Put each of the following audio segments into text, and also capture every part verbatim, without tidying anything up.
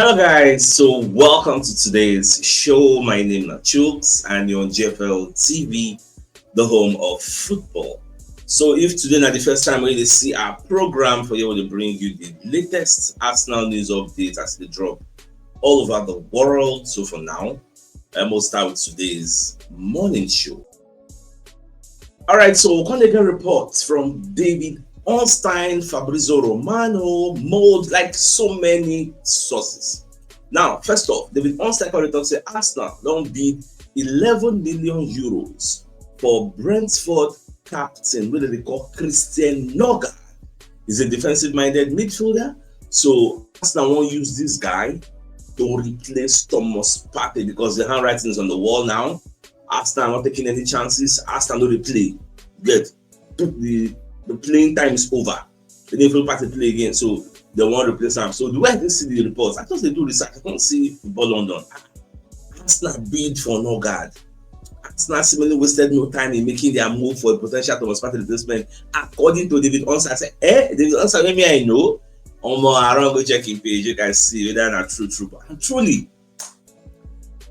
Hello, guys. So, welcome to today's show. My name is Chooks, and you're on G F L T V, the home of football. So, if today na the first time wey you dey see our program, for here we dey bring you the latest Arsenal news updates as they drop all over the world. So, for now, I must start with today's morning show. All right, so we come dey get reports from David Ornstein, Fabrizio Romano, Mould, like, so many sources. Now, first off, David Ornstein come dey talk say Arsenal don bid eleven million euros for Brentford captain wey dem dey call Christian Nørgaard. He's a defensive-minded midfielder, so Arsenal wan use this guy to replace Thomas Partey because the handwriting is on the wall now. Arsenal are not taking any chances. Arsenal no dey play. Get the the playing time is over. They didn't even pass the play again, so they wan replace am. So the way I dey see the reports, I just dey do research. I come see Football London. Arsenal bid for Nørgaard. Arsenal seemingly wasted no time in making their move for a potential Thomas Partey replacement, according to David Ornstein. I say, eh, David Ornstein, wey me I know. Omo, I run go check him page. You can see whether na true, true. And truly,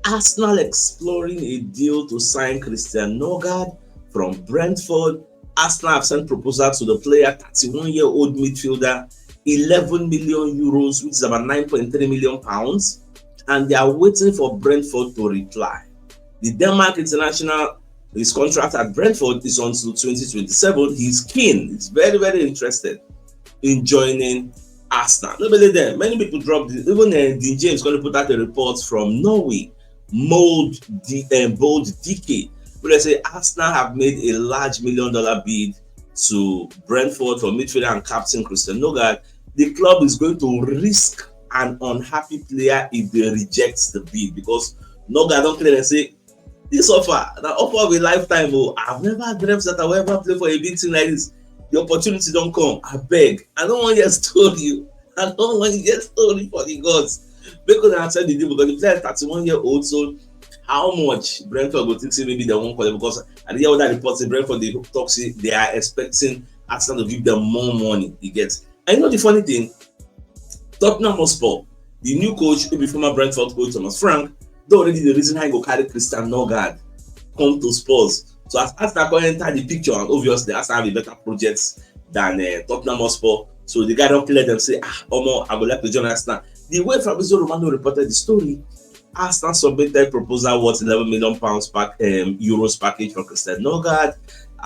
Arsenal exploring a deal to sign Christian Nørgaard from Brentford. Arsenal have sent proposal to the player, thirty-one-year-old midfielder, eleven million euros, which is about nine point three million pounds, and they are waiting for Brentford to reply. The Denmark international, his contract at Brentford is until twenty twenty-seven. He's keen, he's very, very interested in joining Arsenal. No be only them, many people drop this. Even uh, Dean James going to put out a report from Norway, Mould, D, um, Bold D K, where they say Arsenal have made a large million dollar bid to Brentford for midfielder and captain Christian Nørgaard. The club is going to risk an unhappy player if they reject the bid, because Nørgaard don clear and say, this offer na offer of a lifetime. Oh, I've never dreamt that I will ever play for a big team like this. The opportunity don come. I beg. I don't want your story. I don't want your story for the gods. Make una accept the deal because the player is thirty-one year old. So how much Brentford go think say maybe they won't collect? Because I dey hear other reports say Brentford dey talk say they are expecting Arsenal to give them more money. You get? And you know the funny thing, Tottenham Hotspur, the new coach, who be former Brentford coach Thomas Frank, don already dey reason how he go carry Christian Nørgaard come to Spurs. So as Arsenal come enter the picture, and obviously Arsenal have a better project than uh, Tottenham Hotspur. So the guy don clear them say, ah, omo, I go like to join Arsenal. The way Fabrizio Romano reported the story, Arsenal submitted proposal worth eleven million pounds pack, um, euros package for Christian Nørgaard.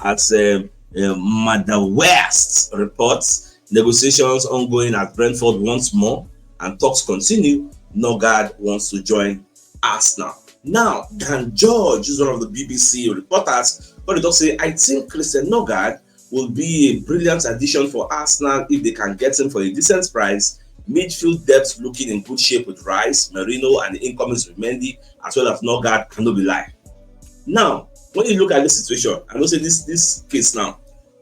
As um, um, Mada West reports, negotiations ongoing at Brentford once more, and talks continue. Nørgaard wants to join Arsenal. Now, Dan George is one of the B B C reporters, but he talks say, I think Christian Nørgaard will be a brilliant addition for Arsenal if they can get him for a decent price. Midfield depth looking in good shape with Rice, Merino, and the incomings with Mendy, as well as Nørgaard, and no be lie. Now, when you look at this situation, I know say this this case now,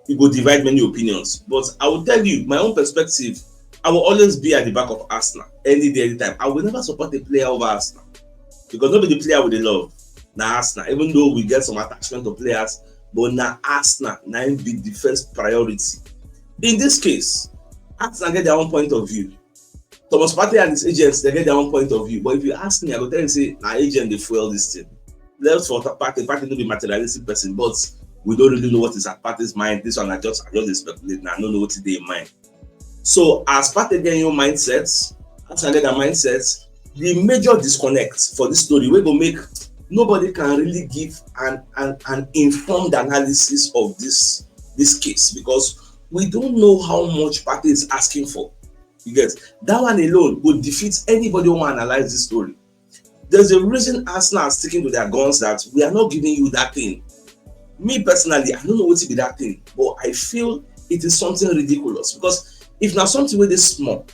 e go divide many opinions. But I will tell you my own perspective. I will always be at the back of Arsenal any day, anytime. I will never support a player over Arsenal because no be the player we dey love, na Arsenal. Even though we get some attachment to players, but na Arsenal na im be the first priority. In this case, Arsenal get their own point of view. Thomas Partey and his agents, they get their own point of view. But if you ask me, I go tell you say na agent dey fuel this thing. Left for Partey, Partey no be materialistic person, but we don't really know what is at Partey's mind. This one I just I just dey speculate now. I don't know what is dey in mind. So as Partey get your mindset, as I get their mindset, the major disconnect for this story wey go make nobody can really give an an, an informed analysis of this this case, because we don't know how much Partey is asking for. You get? That one alone go defeat anybody who wan analyze this story. There's a reason Arsenal are sticking to their guns that we are not giving you that thing. Me personally, I don't know what to be that thing, but I feel it is something ridiculous, because if na something wey dey small,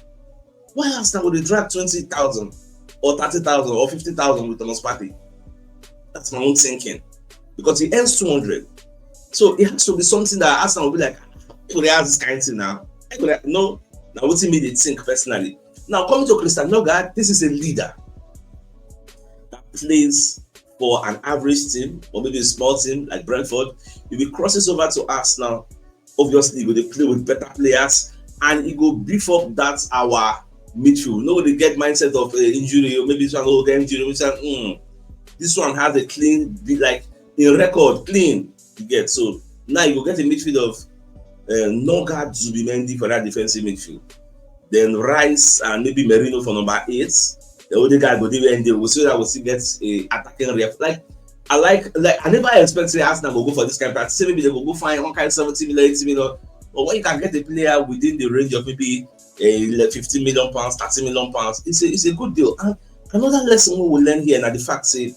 why Arsenal go dey drag twenty thousand or thirty thousand or fifty thousand with Thomas Partey? That's my own thinking, because he earns two hundred. So it has to be something that Arsenal will be like, "How could they ask this kind of thing now?" I could like, no, now what me dey think personally. Now coming to Christian Nørgaard, this is a leader that plays for an average team or maybe a small team like Brentford. If he crosses over to Arsenal, obviously he go dey play with better players and he go beef up that our midfield. No, they get mindset of uh, injury, or maybe this one will get injury. Which one, mm, this one has a clean, be like a record, clean. You get so now you go get a midfield of uh, Nogard, Zubimendi for that defensive midfield. Then Rice and maybe Merino for number eight. The only guy go there and they will see that we still get a attacking ref. Like I like like I never expect say Arsenal go go for this kind of practice. Say maybe they go go find one kind of seventy million, eighty million. But when you can get a player within the range of maybe a fifteen million pounds, thirty million pounds, it's a it's a good deal. And another lesson we will learn here now the fact say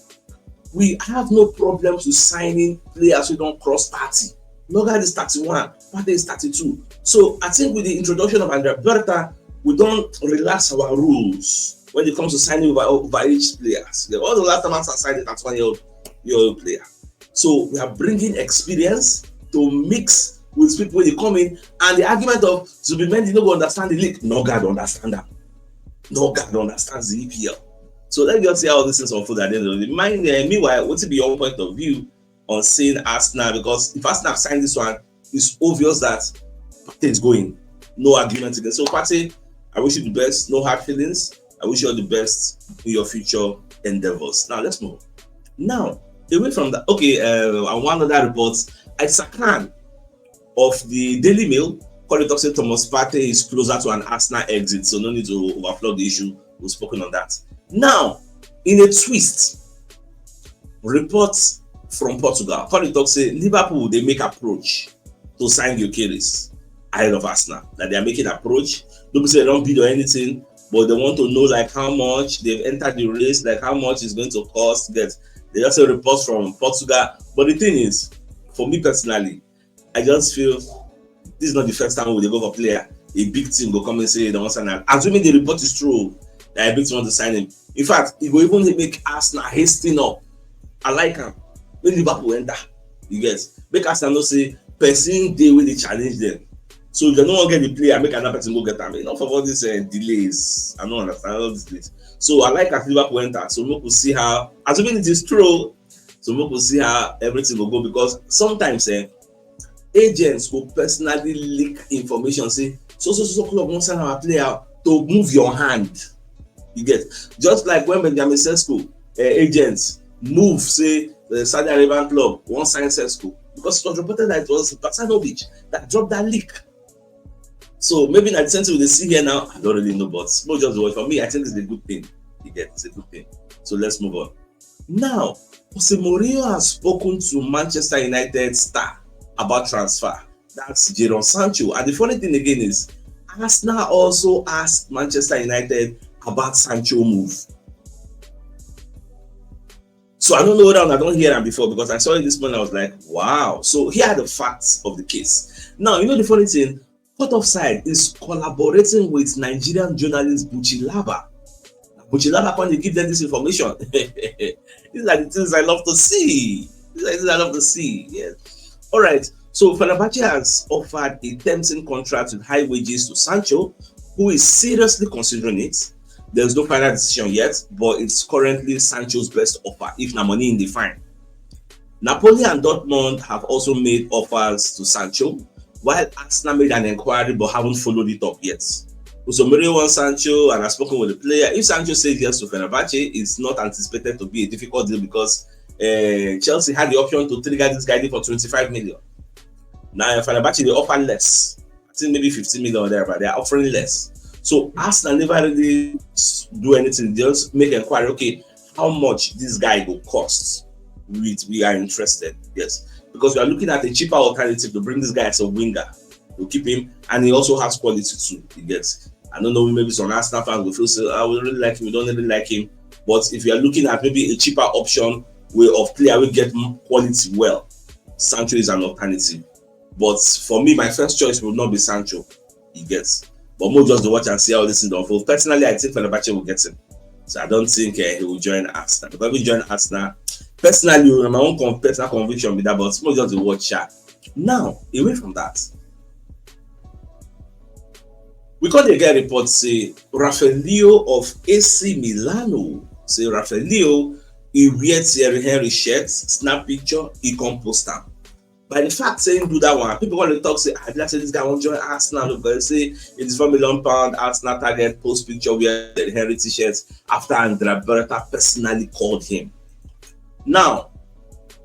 we have no problems with signing players who don't cross thirty. Nogard is thirty-one, Partey is thirty-two. So I think with the introduction of Andrea Berta, we don't relax our rules when it comes to signing over, over age players. The all the last time I signed a thirty-one year old year old player. So we are bringing experience to mix with people when they come in, and the argument of Zubimendi no go understand the league. Nogard understand them. Nogard understands the E P L. So let's just see how this things unfold at the end of the day. Mind, uh, meanwhile, what will be your point of view on seeing Arsenal? Because if Arsenal sign this one, it's obvious that Partey is going. No argument again. So Partey, I wish you the best. No hard feelings. I wish you all the best in your future endeavors. Now let's move. Now away from that, okay, uh, and one other report, Isaac Khan of the Daily Mail, Corey talks say Thomas Partey is closer to an Arsenal exit, so no need to overflow the issue. We've spoken on that. Now, in a twist, reports from Portugal, Corey talks say Liverpool they make approach to sign Gyökeres ahead of Arsenal. That they are making approach. Don't say they don't bid or anything, but they want to know like how much they've entered the race, like how much is going to cost. Get they also reports from Portugal. But the thing is, for me personally, I just feel this is not the first time we dey go for player. A big team go come and say they want sign am. Assuming the report is true that a big team want to sign him. In fact, it go even make Arsenal hasten up. I like him. When Liverpool enter, you get make Arsenal know say person dey wey dey challenge them. So if they no wan get the player, make another person go get am. Enough of all these uh, delays. I no understand all these delays. So I like as Liverpool enter. So we could see how, assuming it is true, so we could see how everything will go because sometimes eh, agents go personally leak information say so so so club wan sign our player to move your hand. You get just like when Benjamin Sesko uh, agents move say the Saudi Arabian club wan sign Sesko because it was reported that it was Basanovic that dropped that leak. So maybe na the same thing we dey see here now. I don't really know, but no just wait for me. I think it's a good thing. You get it's a good thing. So let's move on. Now, Jose Mourinho has spoken to Manchester United star about transfer. That's Jadon Sancho. And the funny thing again is, Arsenal also asked Manchester United about Sancho move. So I don't know whether I don't hear that before because I saw it this morning. I was like, wow. So here are the facts of the case. Now, you know the funny thing, Court Offside is collaborating with Nigerian journalist Buchi Laba. Buchi Laba come dey give them this information. These are the things I love to see. These are the things I love to see. Yes. All right. So Fenerbahce has offered a tempting contract with high wages to Sancho, who is seriously considering it. There's no final decision yet, but it's currently Sancho's best offer if na money in the fine. Napoli and Dortmund have also made offers to Sancho, while Arsenal made an inquiry but haven't followed it up yet. Jose Mourinho wants Sancho and has spoken with the player. If Sancho says yes to Fenerbahce, it's not anticipated to be a difficult deal because uh, Chelsea had the option to trigger this guy for twenty-five million. Now Fenerbahce they offer less. I think maybe fifteen million or thereabout. They are offering less. So Arsenal never really do anything. They just make inquiry. Okay, how much this guy will cost? We, we are interested. Yes, because we are looking at a cheaper alternative to bring this guy as a winger. We'll keep him, and he also has quality too. He gets. I don't know. Maybe some Arsenal fans will feel say, "I will really like him. We don't really like him." But if you are looking at maybe a cheaper option way of player, we get quality well. Sancho is an alternative. But for me, my first choice will not be Sancho. He gets. But more just to watch and see how this is unfold. Personally, I think Fenerbahce will get him. So I don't think uh, he will join Arsenal. Because if he join Arsenal, personally, my own con- personal conviction be that, but more just to watch chat. Now, away from that, we got a guy report say Rafael Leo of A C Milano. Say Rafael Leo, he wear Thierry Henry shirt, snap picture, he come post am. By the fact say him do that one, people gonna talk say, "I like say this guy wan join Arsenal," because say in this four million pound Arsenal target post picture where the Henry t-shirt after Andrea Beretta personally called him. Now,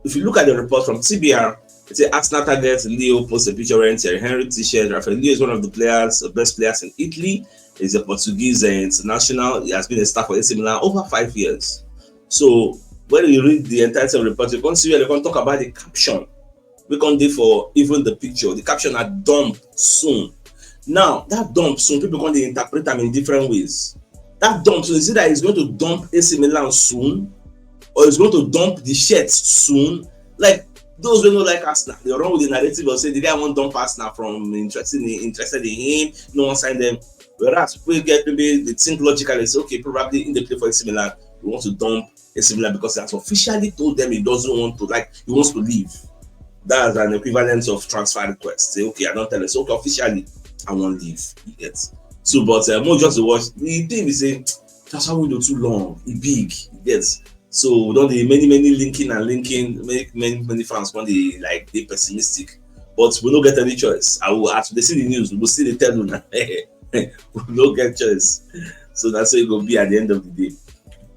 if you look at the report from T B R, it say Arsenal target Leo post a picture wearing Thierry Henry t-shirt. Rafael Leo is one of the players, the best players in Italy. He's a Portuguese uh, international. He has been a star for A C Milan over five years. So when you read the entire report, you can see where they can talk about the caption. We can do for even the picture. The caption are "dump soon." Now that "dump soon," people can dey interpret them in different ways. That "dump soon," is it that he's going to dump A C Milan soon, or he's going to dump the shirt soon? Like those who don't like Arsenal, they run with the narrative of say the guy won't dump Arsenal from interested in interested in him, no one signed them. Whereas we get maybe they think logically, say, "Okay, probably in the play for A C Milan, we want to dump A C Milan because he has officially told them he doesn't want to, like, he wants to leave." That's an equivalent of transfer request. Say, "Okay, I don't tell us. Okay, officially, I won't leave." You get so, but uh, more just the watch. The thing is say transfer window too long, it big. You get so we don't the many many linking and linking make many many fans when they like they pessimistic. But we don't get any choice. I will as they see the news, we will still dey tell you now. We don't get choice. So that's how it go be at the end of the day.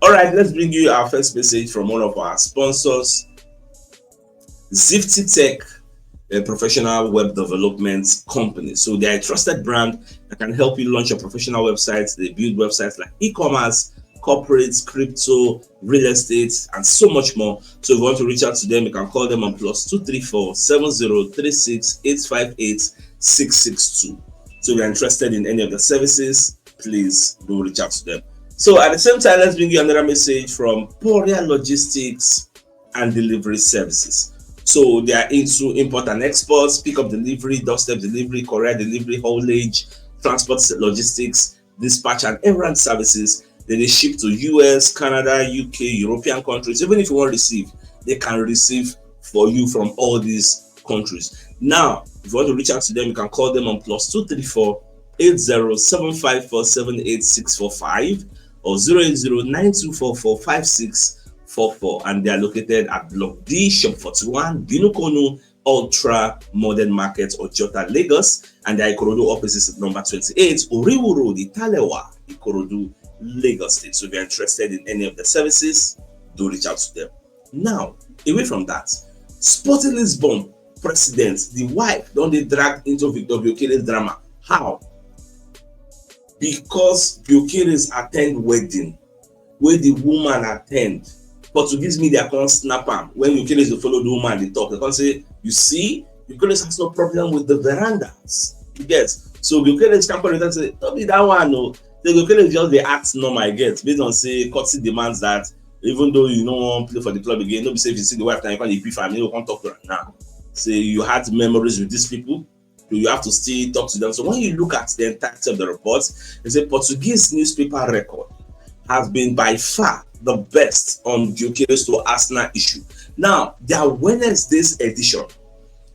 All right, let's bring you our first message from one of our sponsors, Zifty Tech, a professional web development company. So they are a trusted brand that can help you launch your professional websites. They build websites like e-commerce, corporate, crypto, real estate, and so much more. So if you want to reach out to them, you can call them on plus two three four seven zero three six eight five eight six six two. So if you're interested in any of the services, please do reach out to them. So at the same time, let's bring you another message from Poria Logistics and Delivery Services. So they are into import and exports, pick up delivery, doorstep delivery, courier delivery, haulage, transport logistics, dispatch and errand services. Then they ship to U S, Canada, U K, European countries. Even if you want to receive, they can receive for you from all these countries. Now, if you want to reach out to them, you can call them on plus two three four eight zero seven five four seven eight six four five or zero eight zero nine two four four five six four four. And they are located at Block D, Shop forty-one, Binukonu, Ultra Modern Market, Ojota, Lagos. And their Ikorodu office is at number twenty-eight, Oriwu Road, Italewa, Ikorodu, Lagos State. So if you're interested in any of the services, do reach out to them. Now, away from that, Sporting Lisbon president, the wife, don dey dragged into Victor Gyokeres drama. How? Because Gyokeres attend wedding wey the woman attend. Portuguese media come snap am when Gyokeres dey follow the woman dey talk. They come say, "You see, Gyokeres has no problem with the verandas." You get? So Gyokeres come come and say, "No be that one o." So Gyokeres just dey act normal, I get, based on say courtesy demands that even though you no wan play for the club again, no be say if you see the wife now, you come dey beef am, you no come talk to am now. Say you had memories with these people, so you have to still talk to them. So when you look at the entirety of the report, it's a Portuguese newspaper record has been by far the best on Gyokeres to Arsenal issue. Now, their Wednesday's edition,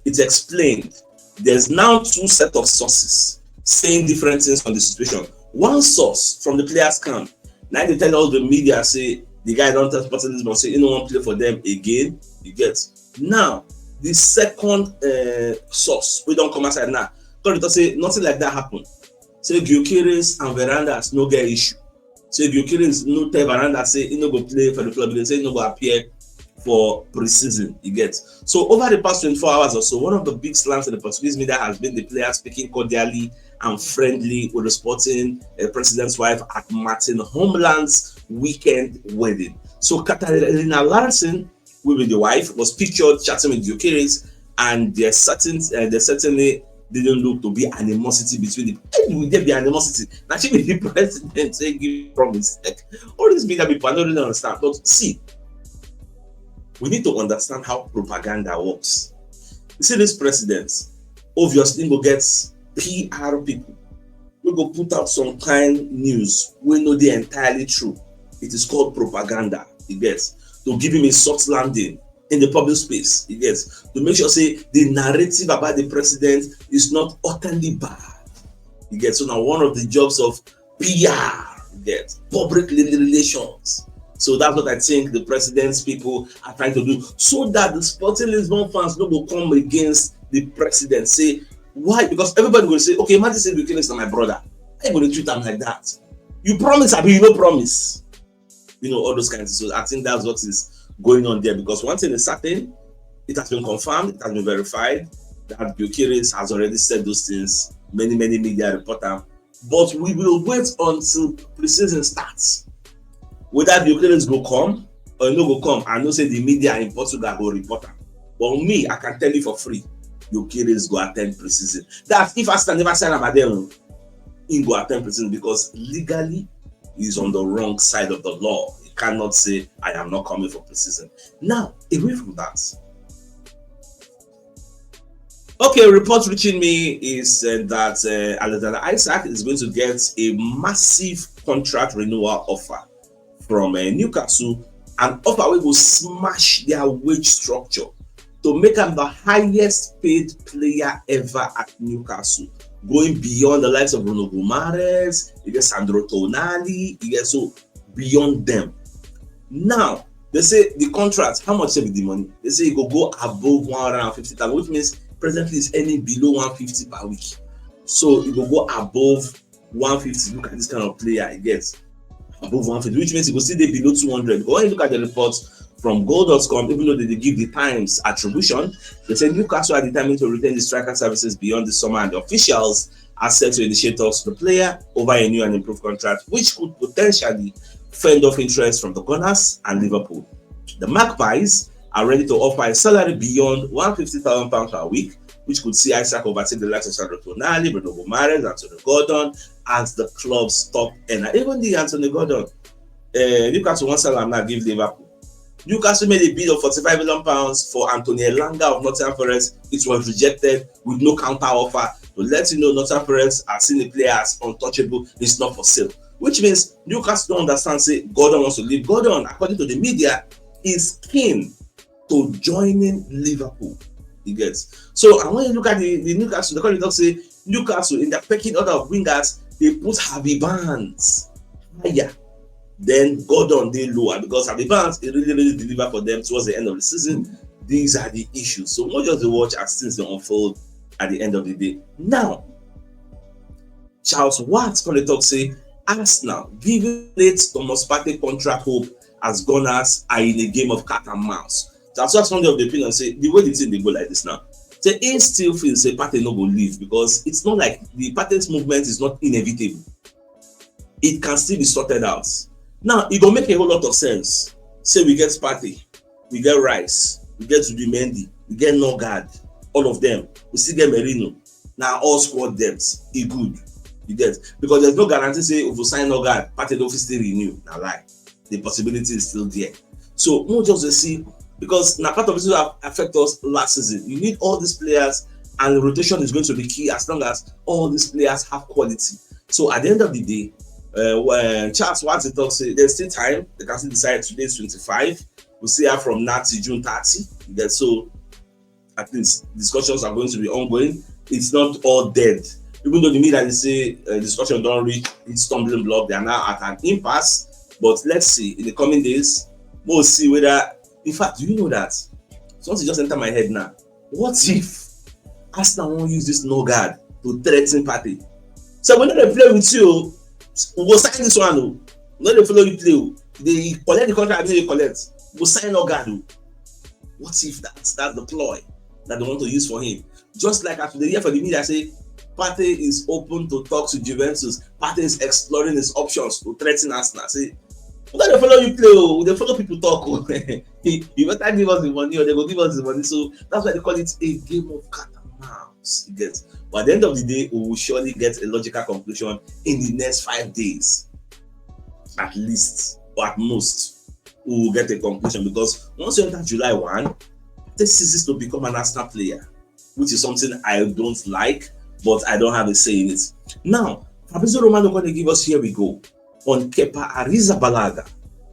it explained there's now two set of sources saying different things on the situation. One source from the players' camp, now they tell all the media say the guy don tell Sporting Lisbon say he no wan play for them again. You get? Now, the second uh, source, we don't come outside now. Come dey talk say nothing like that happened. Say Gyokeres and verandas no get issue. Say Gyokeres no tell verandas say he no go play for the club. They say he no go appear for pre-season. You get? So over the past twenty-four hours or so, one of the big slants in the Portuguese media has been the players speaking cordially and friendly with the Sporting uh, president's wife at Martin Holmland's weekend wedding. So Katarina Larsen, who be the wife, was pictured chatting with Gyokeres, and there certain uh, there certainly didn't look to be animosity between them. Anyway, there be animosity. Now she be the president say give promise. Like, all these media people, I don't really understand. But see, we need to understand how propaganda works. You see, this president obviously go get P R people. We go put out some kind news wey no dey entirely true. It is called propaganda. You get? To give him a soft landing in the public space. You get? To make sure say the narrative about the president is not utterly bad. You get? So now one of the jobs of P R, you get? Public relations. So that's what I think the president's people are trying to do, so that the Sporting Lisbon fans no go come against the president. Say, why? Because everybody will say, okay, imagine say Gyökeres na my brother. How you go dey treat am like that? You promise, abi you no promise? You know, all those kinds. So I think that's what is going on there, because one thing is certain, it has been confirmed, it has been verified that Gyökeres has already said those things. Many, many media report am. But we will wait until pre-season starts. Whether Gyökeres go come or e no go come, I know say the media in Portugal go report am. But me, I can tell you for free, Gyökeres go attend pre-season. That if Arsenal never sign am, I dey he go attend pre-season, because legally he's on the wrong side of the law. He cannot say, "I am not coming for pre-season." Now, away from that, okay, reports reaching me is uh, that uh, Alexander Isak is going to get a massive contract renewal offer from uh, Newcastle, an offer wey go smash their wage structure to make am the highest paid player ever at Newcastle, going beyond the likes of Bruno Guimaraes, you get Sandro Tonali, you get, so beyond them. Now, they say the contract, how much be the money? They say it go go above one hundred and fifty thousand, which means presently is earning below one fifty per week. So it go go above one fifty. Look at this kind of player he gets. Above one fifty, which means he go still dey below two hundred. But when you look at the reports from goal dot com, even though they dey give the Times attribution, they say Newcastle are determined to retain the striker services beyond the summer, and the officials are set to initiate talks with the player over a new and improved contract, which could potentially fend off interest from the Gunners and Liverpool. The Magpies are ready to offer a salary beyond one hundred fifty thousand pounds per week, which could see Isak overtake the likes of Sandro Tonali, Bruno Guimaraes, Antonio Gordon as the club's top earner. Even the Antonio Gordon, uh, Newcastle wan sell am now give Liverpool. Newcastle made a bid of forty-five million pounds for Anthony Elanga of Nottingham Forest. It was rejected with no counter offer, to let you know Nottingham Forest are seeing the player as untouchable. It's not for sale. Which means Newcastle don understand say Gordon wants to leave. Gordon, according to the media, is keen to joining Liverpool. You get? So, and when you look at the, the Newcastle, they call it talk say Newcastle, in their pecking order of wingers, they put Harvey Barnes higher. Then Gordon dey lower, because Harvey Barnes, he really, really deliver for them towards the end of the season. These are the issues. So we'll just watch as things dey unfold at the end of the day. Now, Charles Watts come dey talk say Arsenal giving late Thomas Partey contract hope as Gunners are in a game of cat and mouse. So as one of the opinion say the way the thing dey go like this now, say he still feel say Partey no go leave, because it's not like the Partey's movement is not inevitable. It can still be sorted out. Now, it go make a whole lot of sense. Say we get Partey, we get Rice, we get Zubimendi, we get Norgard, all of them. We still get Merino. Now all squad depth, e good. You get? Because there's no guarantee say if we sign Norgard, Partey don fit still renew. Na lie. The possibility is still there. So we'll just dey see, because na part of it that affect us last season. You need all these players, and rotation is going to be key as long as all these players have quality. So at the end of the day, uh, when Charles Watts talk say there's still time, they can still decide. Today is twenty-five. We see her from now to June thirty. You get? So at least discussions are going to be ongoing. It's not all dead. Even though the media dey say uh, discussion don reach its stumbling block, they are now at an impasse. But let's see in the coming days. We'll see whether, in fact, do you know that something just enter my head now? What if Arsenal wan use this Norgard to threaten Partey? So we no dey play with you. We go sign this one o. We no dey follow you play o. They collect the contract, they collect. We go sign Norgard o. What if that's that's the ploy that they want to use for him? Just like as we dey hear for the media say Partey is open to talks with Juventus. Partey is exploring his options to threaten Arsenal. Say, we no dey follow you play o. We dey follow people talk o. You better give us the money or they go give us the money. So that's why they call it a game of cat and mouse. You get? But at the end of the day, we will surely get a logical conclusion in the next five days, at least, or at most. We will get a conclusion, because once you enter July one, this ceases to become an Arsenal player, which is something I don't like, but I don't have a say in it. Now, Fabrizio Romano gonna give us "Here We Go" on Kepa Arrizabalaga.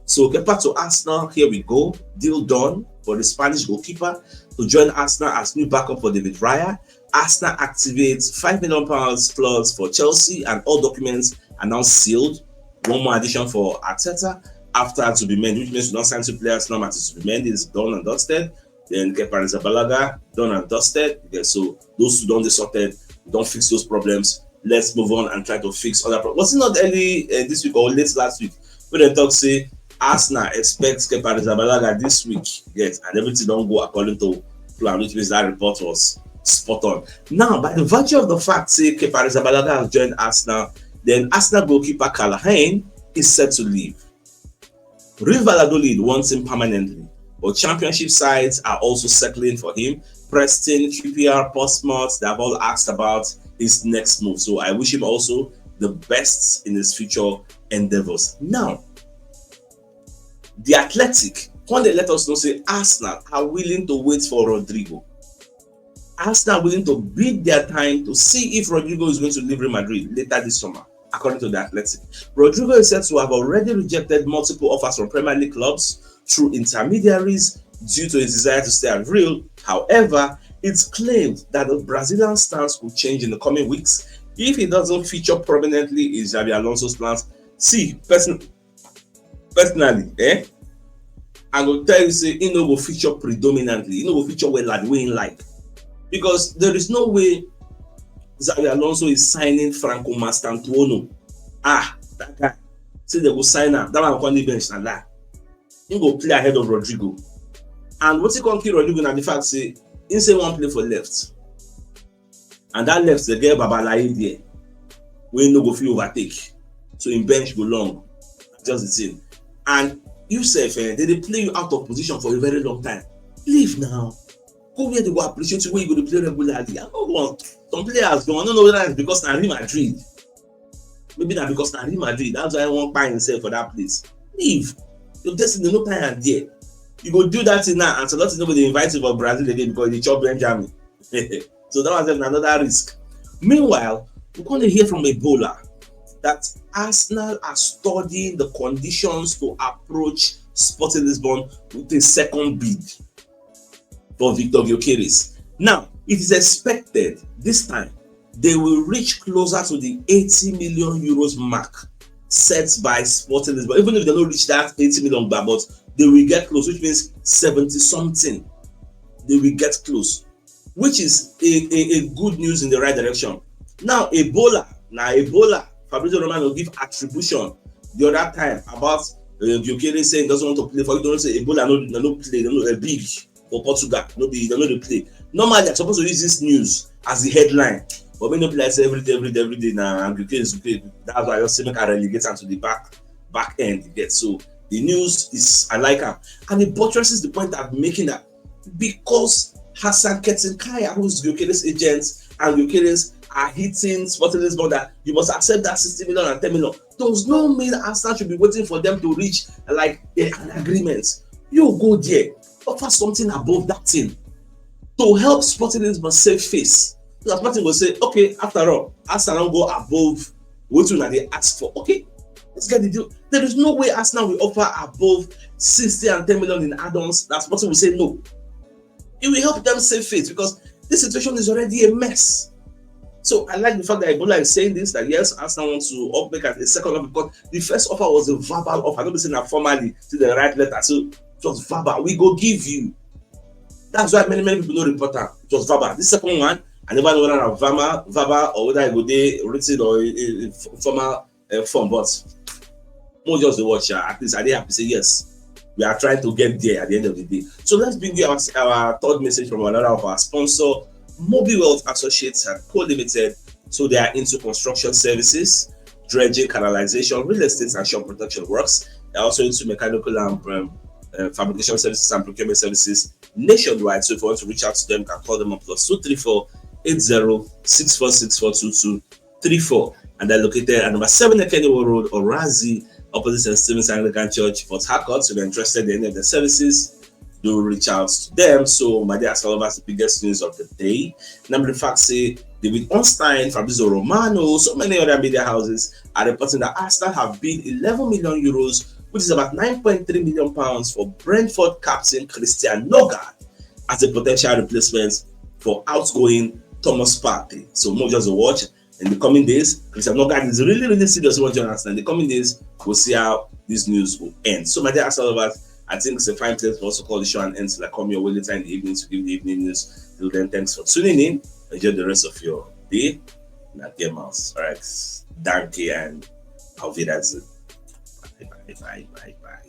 So Kepa to Arsenal, "Here we go." Deal done for the Spanish goalkeeper to join Arsenal as new backup for David Raya. Arsenal activates five million pounds clause for Chelsea, and all documents are now sealed. One more addition for Arteta. after Zubimendi, which means we don't sign two players now. Matthew Zubimendi is done and dusted. Then Kepa Arrizabalaga, done and dusted. Okay, so those two don't sorted, don't fix those problems. Let's move on and try to fix other problems. Was it not early uh, this week or late last week? When they talk say Arsenal expects Kepa Arrizabalaga this week, yes, and everything don't go according to plan, which means that report was spot on. Now, by the virtue of the fact say Kepa Arrizabalaga has joined Arsenal, then Arsenal goalkeeper Callahan is set to leave. Real Valladolid wants him permanently, but championship sides are also circling for him. Preston, Q P R, Portsmouth, they have all asked about his next move. So I wish him also the best in his future endeavors. Now, the Athletic, when they let us know, say Arsenal are willing to wait for Rodrygo. Arsenal willing to bid their time to see if Rodrygo is going to leave Real Madrid later this summer, according to the Athletic. Rodrygo is said to have already rejected multiple offers from Premier League clubs through intermediaries due to his desire to stay at Real. However, it's claimed that the Brazilian stance could change in the coming weeks if he doesn't feature prominently in Xabi Alonso's plans. See, person, personally, eh, I go tell you say he no go feature predominantly, he no go feature well at the way he like, because there is no way Xabi Alonso is signing Franco Mastantuono. Ah, that guy. Say they go sign am. That one go on the bench na that. He go play ahead of Rodrygo. And what he can kill Rodrygo na the fact say he say one play for left. And that left they get Babalaye there. We no go fit overtake. So in bench go long. Just the thing. And you sef, eh, they dey play you out of position for a very long time. Leave now. Go where they go appreciate you, where you go to play regularly. I don't want some players go. I don't know whether it's because na Real Madrid. Maybe na because na Real Madrid. That's why I won't buy himself for that place. Leave. Your destiny no time and there. You go do that thing now, and so nothing nobody invite you for Brazil again because you chop Benjamin. So that was another risk. Meanwhile, we're going to hear from Ebola that Arsenal are studying the conditions to approach Sporting Lisbon with a second bid for Victor Gyökeres. Now, it is expected this time they will reach closer to the eighty million euros mark set by Sporting Lisbon. Even if they don't reach that eighty million bar, but they will get close, which means seventy something. They will get close, which is a, a, a good news in the right direction. Now, Ebola, now Ebola, Fabrizio Romano give attribution the other time about uh, Gyökeres saying he doesn't want to play for it. Don't say Ebola no no play, no a big for Portugal, no be no dey play. Normally, I'm supposed to use this news as the headline, but me no be like say every day, every day, every day now. Gyökeres play. That's why I just say make I relegate am to the back back end. You get so the news is I like am, and it buttresses the point I'm making that because Hassan Ketinkaya, who is Gyökeres agent, and Gyökeres are hitting Sporting Lisbon that you must accept that sixty million and ten million. Does not mean Arsenal should be waiting for them to reach like a, an agreement. You go there, offer something above that thing to help Sporting Lisbon save face. So that Sporting will say, okay, after all, Arsenal don't go above what you they ask for. Okay, let's get the deal. There is no way Arsenal will offer above sixty and ten million in add-ons. That's what we say no. It will help them save face because this situation is already a mess. So I like the fact that Ebola is saying this, that yes, Arsenal wants to up make a second offer because the first offer was a verbal offer. I don't say that formally to the right letter. So it was verbal. We go give you. That's why many many people no report am. It was verbal. This second one, I never know whether na verbal, verbal or whether I go dey written or in, in formal uh, form, but more just the watch. Uh, at least I dey happy say yes, we are trying to get there at the end of the day. So let's bring you our, our third message from another of our sponsor, Mobi Wealth Associates and Co Limited. So they are into construction services, dredging, canalization, real estate, and shop protection works. They're also into mechanical and um, uh, fabrication services and procurement services nationwide. So if you want to reach out to them, you can call them up plus two three four eight zero six four six four two two three four. And they're located at number seven Ekeniwo Road, Orazi, opposite St. Stephen's Anglican Church, Port Harcourt. So if you're interested in any of the services, do reach out to them. So my dear Asalova's the biggest news of the day. Number the fact say David Ornstein, Fabrizio Romano, so many other media houses are reporting that Arsenal have bid eleven million euros, which is about nine point three million pounds, for Brentford captain Christian Nørgaard as a potential replacement for outgoing Thomas Partey. So more just a watch. in the coming days. Christian Nogard is really, really serious. What you understand? In the coming days, we'll see how this news will end. So, my dear Arsenal lovers, I think it's a fine place for us to call the show and end. So, like, come your way later in the evening to give the evening news. Till then, thanks for tuning in. Enjoy the rest of your day. Not game mouse. All right. Danke and auf Wiedersehen. Bye, bye, bye, bye, bye.